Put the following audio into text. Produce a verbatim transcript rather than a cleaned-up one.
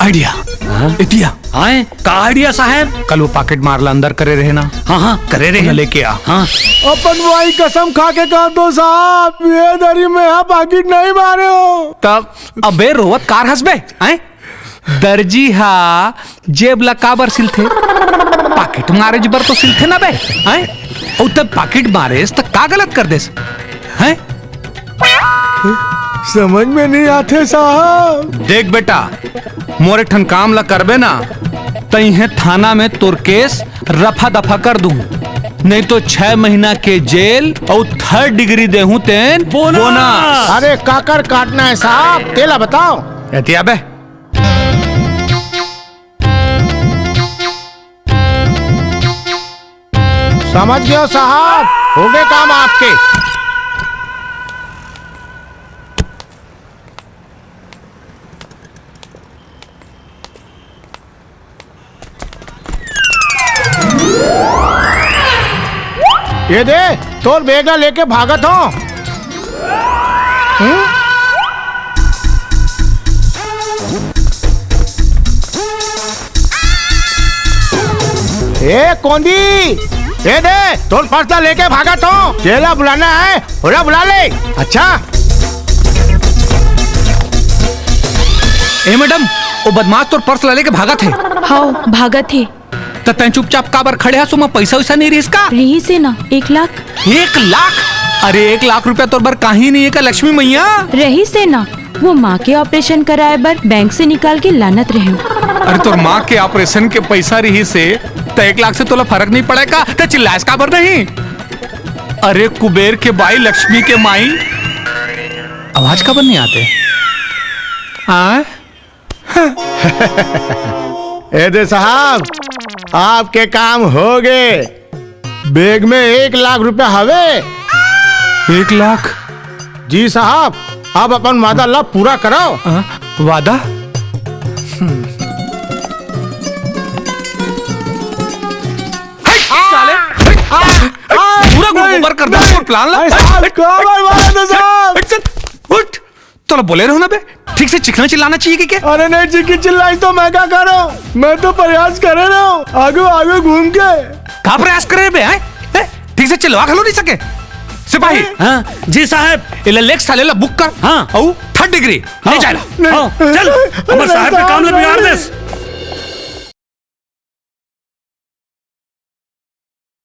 Idea. हाँ? इतिया। हाँ, का आइडिया साहब? कल वो पाकिट मार ला अंदर करे रहे ना? हाँ, हाँ, करे रहे। ओला लेके आ। हाँ। अपन माई कसम खा के कहा तो साहब, ये दरी में हा पाकिट नहीं मारे हो। तब अबे रोवत कार हंसबे, हैं? दर्जी हा जेब ला काबर सिलथे? पाकिट मारे बर तो सिलथे ना बे, हैं? अउ तब पाकिट मारेस त का गलत कर देस, हैं? समझ में नहीं आथे साहब। देख बेटा, मोर एक ठन काम ला करबे ना, त इहें थाना में तोर केस रफा दफा कर दूं, नहीं तो छह महीना के जेल अउ थर्ड डिग्री देहूं तेन बोनस। बोनस। अरे काकर काटना है साहब, तेला बताओ। एतिया बे। समझ गयो साहब, हो गए काम आपके। ये दे, तोर बैग ला लेके भागत हो। हम्म? ए कोंदी, ए दे, तोर पर्स ला लेके भागत हो। जेला बुलाना है, ओला बुला ले। अच्छा। ए मैडम, वो बदमाश तोर पर्स ला लेके भागत हे। हाव, भागत हे। त तैं चुपचाप काबर खड़े हस? ओमा पइसा वइसा नइ रिहिस का? रिहिस हे ना, एक लाख। एक लाख? अरे, एक लाख रुपया तोर बर काहीं नइ हे का, लक्ष्मी मइया? रिहिस हे ना, वो माँ के ऑपरेशन कराए बर बैंक से निकाल के लानत रहेंव। अरे, तोर माँ के ऑपरेशन के पइसा रिहिस हे, त एक लाख से तोला फरक नइ पड़े का? त चिल्लाएस काबर नहीं? अरे, कुबेर के बाई, लक्ष्मी के माई, आवाज काबर नइ आते? हाँ? ए दे साहब, आपके काम हो गए। बैग में एक लाख रुपया हवे। एक लाख? जी साहब, अब अपन वादा ला पूरा करो। आ, वादा? हट, साले, हट, हट, पूरा गुड़ गोबर कर दे, पूरा प्लान ला। अरे साहब, हट, का हट, बात है साहब? हट, चल, उठ। तोला बोले रहेंव ना बे, ठीक से चिखना चिल्लाना चाहिए कि क्या? अरे नहीं, चिखी चिल्लाई तो मैं का करूं? मैं तो प्रयास करे रहेंव, आगे आगे घूम के। का प्रयास करे बे, हैं? ए, ठीक से चिल्लवा घलो नहीं सके। सिपाही। हाँ, जी साहब। एला लेके साले ला बुक कर। हाँ। अउ थर्ड डिग्री ले जा ला। नहीं, हाँ, चल, नहीं, हमर साहब के काम ला बिगाड़ देस।